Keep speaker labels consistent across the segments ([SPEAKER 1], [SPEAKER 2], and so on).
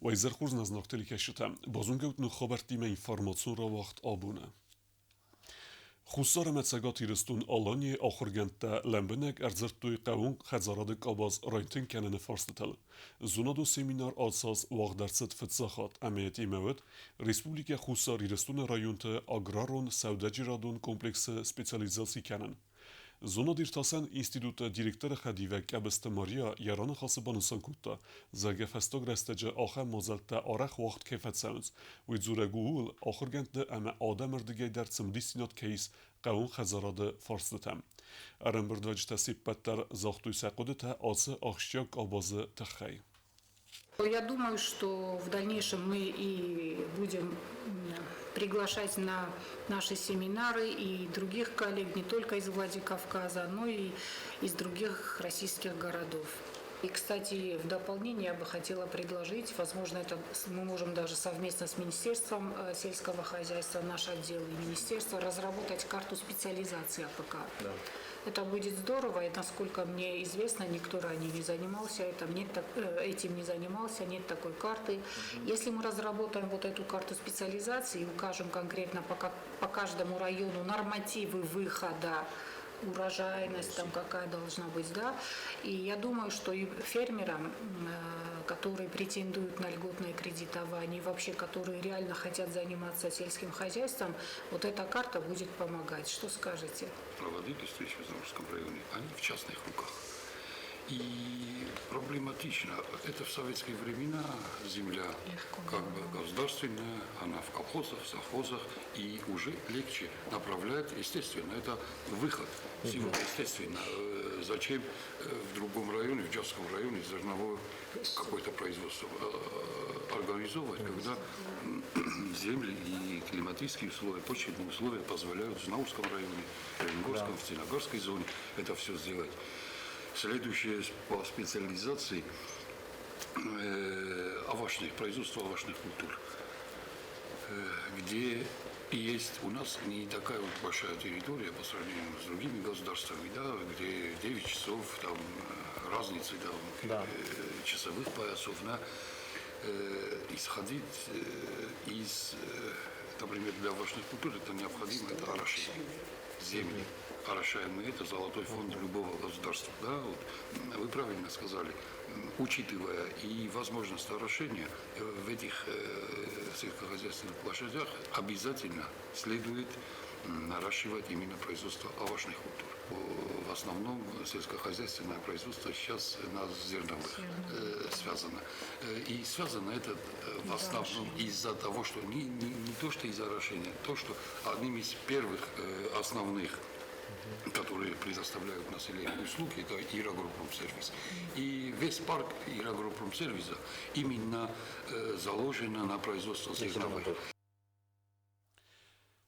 [SPEAKER 1] Уӕ изӕр хорз, нӕ зынаргъ телекӕсджытӕ. Базонгӕ ут ног хабӕрттимӕ информацион рауагъд абоны. Хуссар ӕмӕ Цӕгат Ирыстон-Аланийы ахуыргӕндтӕ лӕмбынӕг ӕрдзырдтой хъӕууон хӕдзарады къабаз райтынг кӕныны фарстытыл. Зонадон семинар ацы аз уагъд ӕрцыд фыццаг хатт ӕмӕ йӕ темӕ уыд Республикӕ Хуссар Ирыстоны районты аграрон сӕудӕджерадон комплексы специализаци кӕнын. Зонад-иртасӕн институты директоры хӕдивӕг Къӕбысты Мария йӕ раныхасы банысан кодта, зӕгъгӕ, фӕстаг рӕстӕджы ахӕм мадзӕлттӕ арӕх уагъд кӕй фӕцӕуынц, уый дзурӕг у ууыл, ахуыргӕндты ӕмӕ адӕмы рдыгӕй дӕр цымыдисдзинад кӕй ис хъӕууон хӕдзарады фарстытӕм. Ӕрӕмбырдуӕвджытӕ се ппӕт дӕр загътой сӕ хъуыдытӕ ацы ахсджиаг къабазы тыххӕй.
[SPEAKER 2] Я думаю, что в дальнейшем мы и будем приглашать на наши семинары и других коллег не только из Владикавказа, но и из других российских городов. И, кстати, в дополнение я бы хотела предложить, возможно, это мы можем даже совместно с Министерством сельского хозяйства, наш отдел и министерство, разработать карту специализации АПК. Это будет здорово, и, насколько мне известно, никто ранее не занимался этим, нет, этим не занимался, нет такой карты. Если мы разработаем вот эту карту специализации и укажем конкретно по каждому району нормативы выхода, урожайность там какая должна быть, да, и я думаю, что и фермерам, которые претендуют на льготное кредитование, и вообще которые реально хотят заниматься сельским хозяйством, вот эта карта будет помогать. Что скажете?
[SPEAKER 3] Проводили встречи в Знаурском районе, они в частных руках. И проблематично. Это в советские времена земля
[SPEAKER 2] Легко.
[SPEAKER 3] Как бы государственная, она в колхозах, в совхозах, и уже легче направлять, естественно, это выход. Всего, естественно, зачем в другом районе, в Джавском районе зерновое какое-то производство организовывать, когда земли и климатические условия, почвенные условия позволяют в Знаурском районе, в Ленингорском, в Степногорской зоне это все сделать. Следующее по специализации овощных, производство овощных культур, где есть у нас не такая вот большая территория по сравнению с другими государствами, да, где 9 часов там разницы там, часовых поясов, да, исходить из, например, для овощных культур это необходимо, это орошение земли. Орошаемые – это золотой фонд любого государства. Да? Вот, вы правильно сказали, учитывая и возможность орошения в этих сельскохозяйственных площадях, обязательно следует наращивать именно производство овощных культур. В основном сельскохозяйственное производство сейчас на зерновых связано. И связано это в основном из-за того, что не то, что из-за орошения, то, что одним из первых основных, которые предоставляют населению услуги, это Ирагропромсервис. И весь парк Ирагропромсервиса именно заложено на производство зерновых.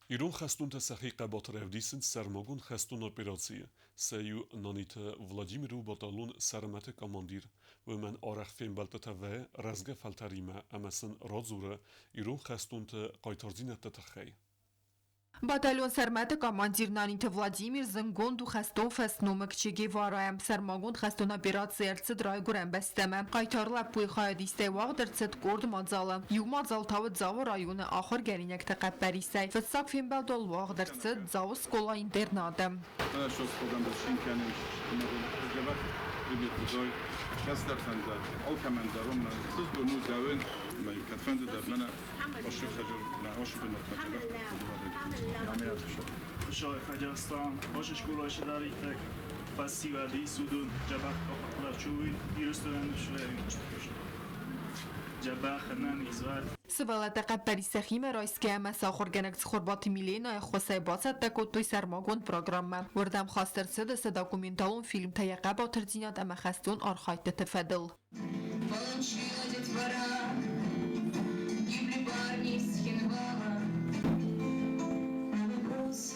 [SPEAKER 1] Ирон хӕстонтӕ сӕхи хъӕбатыр ӕвдисынц сӕрмагонд хӕстон операцийы. Сӕ иу Наниты Владимир у батальон «Сӕрмӕт-ы командир. Уымӕн арӕх фембӕлдтытӕ вӕййы рӕзгӕ фӕлтӕримӕ ӕмӕ сын радзуры ирон хӕстонты хъайтардзинӕдты тыххӕй.
[SPEAKER 4] Батальон «Сӕрмӕт-ы» командир Наниты Владимир зындгонд у хӕстон фӕсномыг Че Геварайӕ. Сӕрмагонд хӕстон операци ӕрцыд райгуырӕн бӕстӕмӕ. Хъайтар лӕппуйы хайадистӕй уагъд ӕрцыд къорд мадзалы. Иу мадзал та уыд Дзауы районы ахуыргӕнинӕгты хъӕппӕрисӕй. Фыццаг фембӕлд уал уагъд ӕрцыд Дзауы скъола-интернаты. Сывӕллӕттӕ хъӕппӕрис сӕхимӕ райсгӕ ӕмӕ сӕ ахуыргӕнӕг Цхуырбаты Миленайы ӕххуысӕй бацӕттӕ кодтой сӕрмагонд программӕ. Уырдӕм хаст ӕрцыдысты документалон фильмтӕ йӕ хъӕбатырдзинад ӕмӕ хӕстон архайдтыты фӕдыл.
[SPEAKER 5] Получила детвора, гибли парни из Цхинвала. На вопрос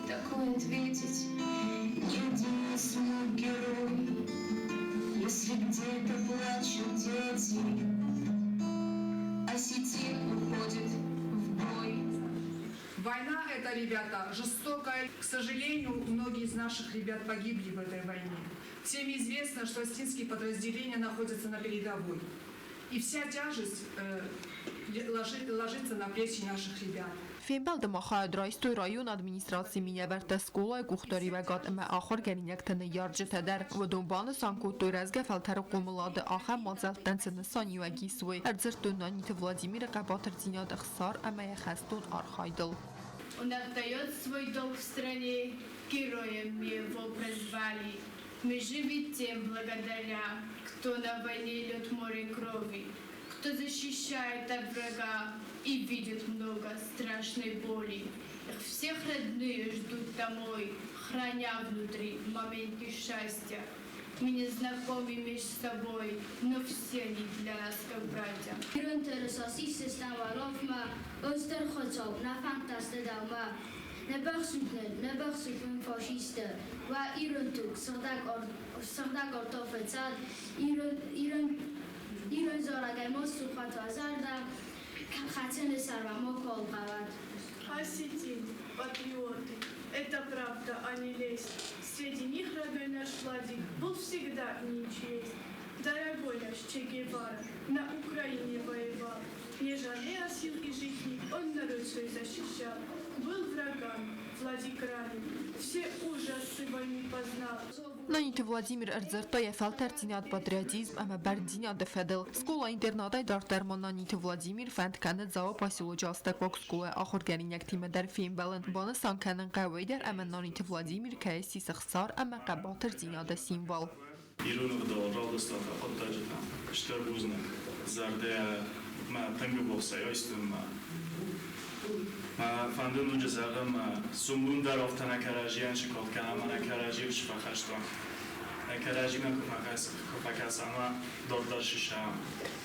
[SPEAKER 5] такой ответить ни один не смог герой. Если где-то плачут дети, осетин уходит в бой.
[SPEAKER 6] Война это, ребята, жестокая. К сожалению, многие из наших ребят погибли в этой войне. Всем известно, что осетинские подразделения находятся на передовой. И вся тяжесть ложится на плечи наших ребят.
[SPEAKER 4] Фембӕлды ма хайад райстой районы администрацийы минӕвӕрттӕ, скъолайы къухдариуӕгад ӕмӕ ахуыргӕнинӕгты ныййарджытӕ дӕр. Уыдон банысан кодтой рӕзгӕ фӕлтӕры хъомылады ахӕм мадзӕлттӕн цы нысаниуӕг ис, уый. Ӕрдзырдтой Наниты Владимиры хъӕбатырдзинад, ӕхсар ӕмӕ йӕ хӕстон архайдыл.
[SPEAKER 7] Он отдает свой долг стране, героем его прозвали. Мы живы тем благодаря, кто на войне льет море крови, кто защищает от врага и видит много страшной боли. Их всех родные ждут домой, храня внутри моменты счастья. Мы не знакомы между собой, но все они для нас как братья.
[SPEAKER 8] Ирон тырыса сисдзыстӕм уӕларвмӕ, Ӕз дӕр Хуыцау, нӕ фӕндтӕ дӕумӕ. Нӕ бӕхсут нын, нӕ бӕхсут нын фашисттӕ, Уӕ ирон туг, сыгъдӕг артау фӕцад, Ирон, ирон зарӕгӕй ма сцух уӕд уӕ зӕрдӕ, Хӕцыны сӕр уӕ макуал хъӕуӕд.
[SPEAKER 7] Осетин, патриоты, это правда, а не лесть. Среди них родной наш Владик был всегда и честь. Дорогой наш Че Гевара на Украине воевал. Не жалея сил и жизни, он народ свой защищал. Был врагам Владик ранен, все ужасы войны познал.
[SPEAKER 4] Наниты Владимир ӕрдзырдта йӕ фӕлтӕрддзинад, патриотизм ӕмӕ бӕрндзинады фӕдыл. Скъола-интернатӕй дарддӕр ма Наниты Владимир фӕнд кӕны Дзауы поселочы астӕуккаг скъолайы ахуыргӕнинӕгтимӕ дӕр фембӕлын. Банысан кӕнын хъӕуы уый дӕр, ӕмӕ Наниты Владимир кӕй ссис ӕхсар ӕмӕ хъӕбатырдзинады символ.
[SPEAKER 9] Ирон ӕгъдауыл равдыста хъуыддаджы та стыр бузныг. Зӕрдӕ мӕ тынг бохсӕй айстон мӕ. Мӕ фӕнды ноджы зӕгъын, мӕ сомбон дӕр афтӕ нӕ кӕрӕдзийӕн сыкад кӕнӕм ӕмӕ нӕ кӕрӕдзийыл цы фӕхӕстам. Нӕ кӕрӕдзимӕ куы фӕкӕсӕм ӕмӕ дарддӕр сисӕм,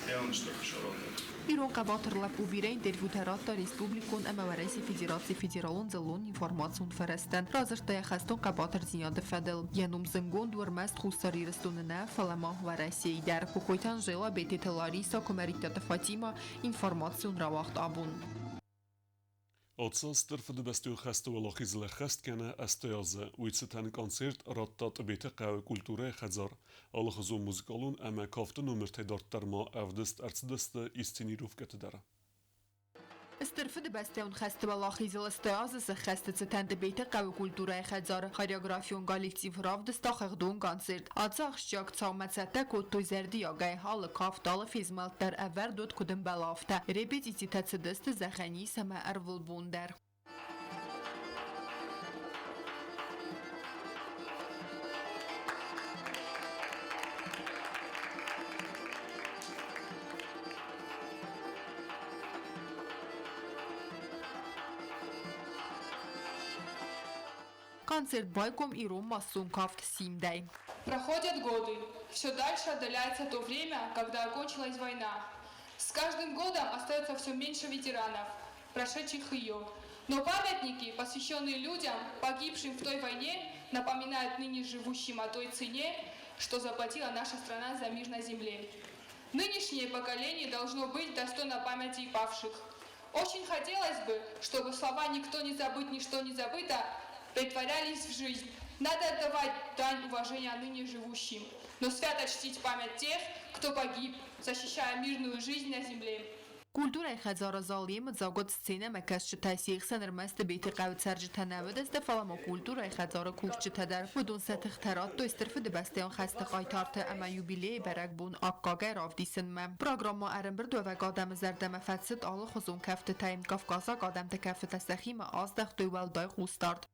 [SPEAKER 9] ӕй стыр хуысарады.
[SPEAKER 4] Ирон хъӕбатыр лӕппу бирӕ интервьютӕ радта республикон ӕмӕ Уӕрӕсейы Федерацийы федералон дзыллон информацион фӕрӕзтӕн. Радзырдта йӕ хӕстон хъӕбатырдзинады фӕдыл. Йӕ ном зындгонд у ӕрмӕст Хуссар Ирыстоны нӕ, фӕлӕ ма Уӕрӕсейы дӕр. Кокойты Анжела, Бететы Лариса, Куымӕридтаты Фатимӕ, информацион рауагъд абон.
[SPEAKER 1] Ацы Стыр Фыдыбӕстӕйон хӕсты уӕлахизыл ӕххӕст кӕны 80 азы. Уый цытӕн концерт радта Тъбеты хъӕуы культурӕйы хӕдзар. Алыхуызон музыкалон ӕмӕ кафты номыртӕй дарддӕр ма ӕвдыст ӕрцыдысты инсценировкӕты дӕр.
[SPEAKER 4] Стыр Фыдыбӕстӕйон хӕсты уӕлахизыл 80 азы сӕххӕсты цытӕн Тъбеты хъӕуы культурӕйы хӕдзары хореографион коллектив равдыста хыгъдон концерт. Ацы ахсджиаг цаумӕ цӕттӕ кодтой зӕрдиагӕй. Алы кафт, алы фезмӕлд дӕр ӕвӕрд уыд куыд ӕмбӕлы, афтӕ. Репетицитӕ цыдысты зӕгъӕн ис ӕмӕ ӕрвылбон дӕр. Концерт байгом ирон массон кафт Симдӕй.
[SPEAKER 10] Проходят годы. Все дальше отдаляется то время, когда окончилась война. С каждым годом остается все меньше ветеранов, прошедших ее. Но памятники, посвященные людям, погибшим в той войне, напоминают ныне живущим о той цене, что заплатила наша страна за мир на земле. Нынешнее поколение должно быть достойно памяти павших. Очень хотелось бы, чтобы слова «никто не забыт, ничто не забыто» претворялись в жизнь. Надо отдавать дань уважения ныне живущим, но свято чтить память тех, кто погиб, защищая мирную жизнь на земле.
[SPEAKER 4] Культурӕйы хӕдзары зал йемыдзаг уыд сценӕмӕкӕсджытӕ, се хсӕн ӕрмӕст Тъбеты хъӕуы цӕрджытӕ нӕ уыдысты, фӕлӕ ма культурӕйы хӕдзары кусджытӕ дӕр. Уыдон сӕ тыхтӕ радтой Стыр Фыдыбӕстӕйон хӕсты хъайтарты ӕмӕ юбилейы бӕрӕгбон аккагӕй равдисынмӕ. Программӕ ӕрӕмбырдуӕвӕг адӕмы зӕрдӕмӕ фӕцыд алыхуызон кӕфтытӕй. Кавказаг адӕмты кӕфтытӕ сӕхимӕ аздӕхтой уӕлдай хъусдард.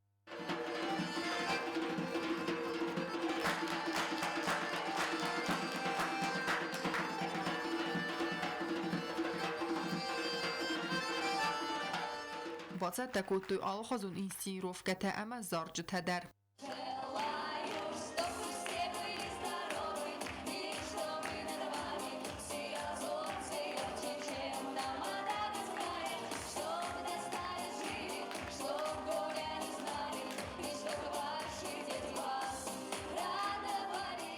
[SPEAKER 4] Бацӕттӕ кодтой алыхуызон инсценировкӕтӕ ӕмӕ зарджытӕ дӕр.
[SPEAKER 5] Желаю, чтобы все были здоровы и чтобы над вами сияло солнце ярче, чем на Мадагаскаре, чтобы до старости жили, чтоб горя не знали и чтобы ваши дети вас радовали.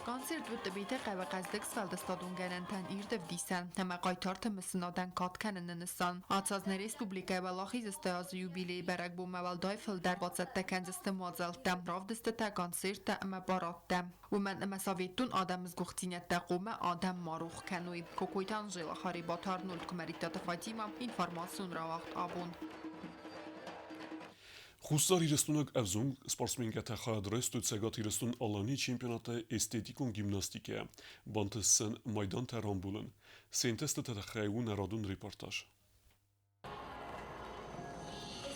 [SPEAKER 4] Концерт Ирд уыд Тъбеты хъӕуы хъӕздыг сфӕлдыстадон гӕнӕнтӕн ирд ӕвдисӕн ӕмӕ хъайтарты мысынадӕн кад кӕныны нысан. Ацы аз нӕ республикӕйы Уӕлахизы азы юбилейы бӕрӕгбонмӕ уӕлдай фылдӕр бацӕттӕ кӕндзысты мадзӕлттӕ, равдыстытӕ, концерттӕ ӕмӕ парадтӕ. Уымӕн ӕмӕ советон адӕмы сгуыхтдзинӕдтӕ хъуамӕ адӕм ма рох кӕной. Кокойты Анжела, Харебаты Арнольд, Куымӕридтаты Фатимӕ, информацион рауагъд «Абон».
[SPEAKER 1] Хуссар Ирыстойнаг ӕвзонг спортсменкӕтӕ хайад райстой Цӕгат Ирыстон-Аланийы чемпионаты эстетикон гимнастикӕйӕ. Бантыст сын майдантӕ рамбулын. Се нтыстыты тыххӕй у нӕ радон репортаж.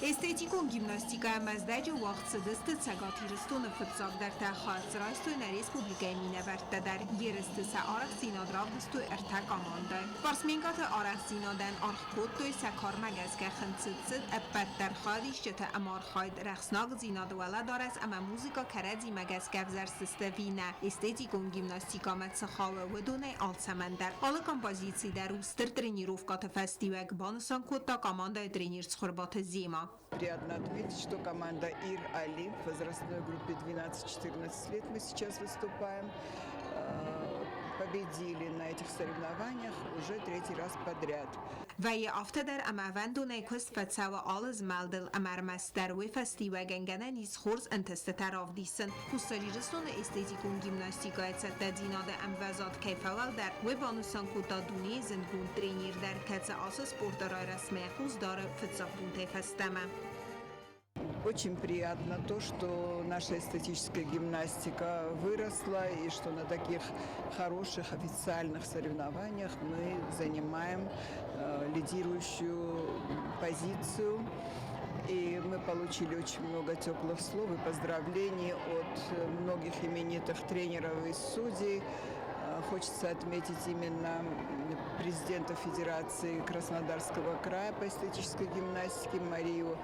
[SPEAKER 11] Эстетикон гимнастикӕйӕ Мӕздӕджы уагъд цыдысты Цӕгат Ирыстоны фыццагдӕртӕ. Хайад дзы райстой нӕ республикӕйы минӕвӕрттӕ дӕр. Ерысты сӕ арӕхстдзинад равдыстой ӕртӕ командӕйы. Спортсменкӕты арӕхстдзинадӕн аргъ кодтой сӕ кармӕ гӕсгӕ хынцыд цыд ӕппӕт дӕр хайадисджыты ӕмархайд, рӕхснагдзинады уӕлӕдарӕс ӕмӕ музыкӕ кӕрӕдзимӕ гӕсгӕ ӕвзӕрстысты ӕви нӕ. Эстетикон гимнастикӕмӕ цы хауы, уыдонӕй алцӕмӕн дӕр. Алы композици дӕр у стыр тренировкӕты фӕстиуӕг, банысан кодта командӕйы тренер Цхуырбаты Зема.
[SPEAKER 12] Приятно отметить, что команда Ир Олимп в возрастной группе 12-14 лет мы сейчас выступаем, победили на этих соревнованиях уже третий раз подряд.
[SPEAKER 11] Вӕййы афтӕ дӕр, ӕмӕ ӕвӕндонӕй куыст фӕцӕуы алы змӕлдыл ӕмӕ ӕрмӕстдӕр уый фӕстиуӕгӕн гӕнӕн ис хорз ӕнтыстытӕ равдисын. Хуссар Ирыстоны эстетикон гимнастикӕйы цӕттӕдзинады ӕмвӕзад кӕй фӕуӕлдӕр, уый банысан кодта дунейы зындгонд тренер дӕр, кӕцы ацы спорты райрӕзтмӕ йӕ хъус дары фыццаг бонтӕй фӕстӕмӕ.
[SPEAKER 12] Очень приятно то, что наша эстетическая гимнастика выросла и что на таких хороших официальных соревнованиях мы занимаем лидирующую позицию. И мы получили очень много теплых слов и поздравлений от многих именитых тренеров и судей. Хочется отметить именно президента Федерации Краснодарского края по эстетической гимнастике Марию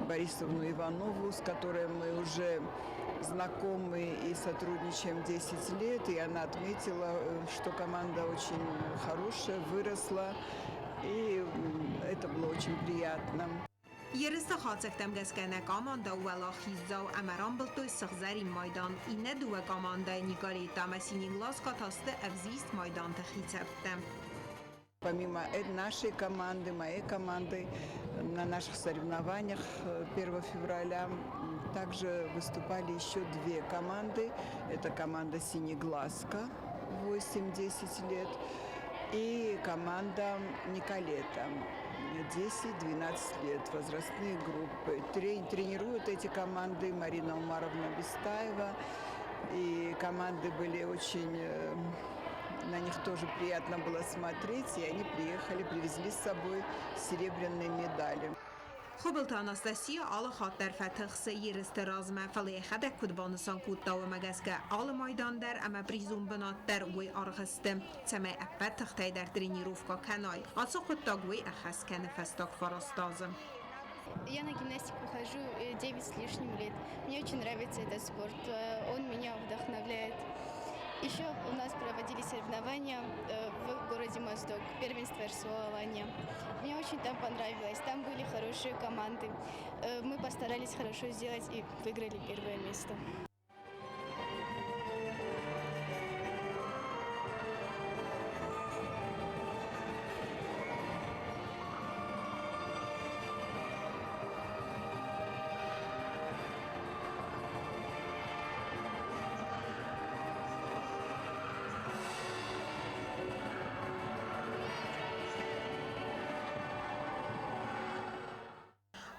[SPEAKER 12] Борисовну Иванову, с которой мы уже знакомы и сотрудничаем 10 лет. И она отметила, что команда очень хорошая, выросла, и это было очень приятно.
[SPEAKER 11] Ерысты хатдзӕгтӕм гӕсгӕ нӕ командӕ уӕлахиздзау ӕмӕ рамбылдтой сыгъзӕрин майдан. Иннӕ дыууӕ командӕйы Николетта ӕмӕ Синеглазка та сты ӕвзист майданты хицӕуттӕ.
[SPEAKER 12] Помимо нашей команды, моей команды, на наших соревнованиях 1 февраля также выступали еще две команды. Это команда «Синеглазка» 8-10 лет и команда «Николета» 10-12 лет, возрастные группы. Тренируют эти команды Марина Умаровна Бестаева. И команды были очень... На них тоже приятно было смотреть, и они приехали, привезли с собой серебряные медали.
[SPEAKER 11] Хуыбылты Анастасия алы хатт дӕр фӕтыхсы ерысты размӕ, фӕлӕ йӕхӕдӕг куыд банысан кодта, уымӕ гӕсгӕ алы майдан дӕр ӕмӕ призон бынат дӕр уый аргъ сты, цӕмӕй ӕппӕт тыхтӕй дӕр тренировкӕ кӕнай. Ацы хъуыддаг уый ӕххӕст кӕны фӕстаг фараст азы.
[SPEAKER 7] Я на гимнастику хожу 9 с лишним лет. Мне очень нравится этот спорт, он меня вдохновляет. Еще у нас проводили соревнования в городе Моздок, первенство РСО Алания. Мне очень там понравилось, там были хорошие команды. Мы постарались хорошо сделать и выиграли первое место.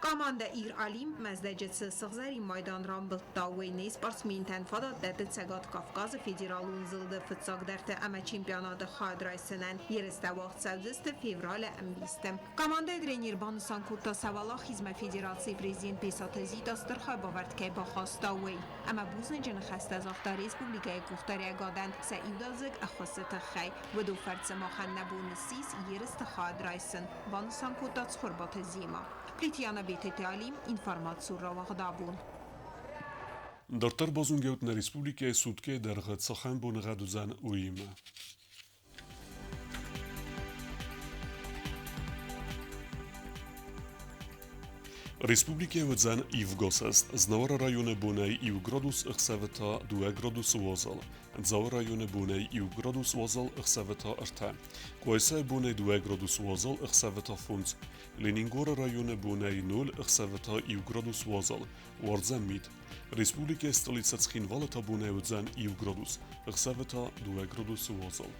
[SPEAKER 11] Командӕ Ир Олимп Мӕздӕджы цы сыгъзӕрин майдан рамбылдта, уый не спортсментӕн фадат дӕтты Цӕгат Кавказы федералон зылды фыццагдӕрты ӕмӕ чемпионаты хайад райсынӕн. Ерыстӕ уагъд цӕудзысты февралы ӕмбисты. Командӕйы тренер банысан кодта, сӕ уӕлахизмӕ федерацийы президент Бесаты Зита стыр хайбавӕрд кӕй бахаста, уый. Ӕмӕ бузныджы ныхӕстӕ загъта республикӕйы къухдариӕгадӕн сӕ иудадзыг ӕххуысы тыххӕй. Уыдон фӕрцы махӕн нӕ бон ссис ерысты хайад райсын, банысан кодта Цхуырбаты Зема. Плитьяна Бететы Алим, информацион рауагъд «Абон».
[SPEAKER 1] Дарддӕр базонгӕут нӕ республикӕйы суткӕйы дӕргъы цахӕм боныгъӕд уыдзӕн, уыимӕ. Республикӕйы уыдзӕн ивгӕсӕст. Знауыры районы бонӕй 1 градус, ӕхсӕвы та 2 градусы уазал. Дзауы районы бонӕй 1 градус уазал, ӕхсӕвы та 3. Къуайсайы бонӕй 2 градусы уазал, ӕхсӕвы та 5. Ленингоры районы бонӕй 0, ӕхсӕвы та 1 градус уазал. Уардзӕн мит. Республикӕйы столицӕ Цхинвалы та бонӕй уыдзӕн 1 градус, ӕхсӕвы та 2 градусы уазал.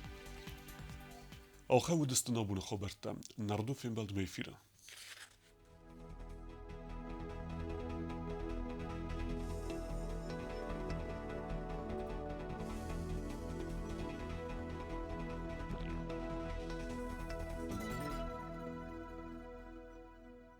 [SPEAKER 1] Ахӕм уыдысты нӕ абоны хабӕрттӕ. Нӕрдон фембӕлдмӕ эфиры.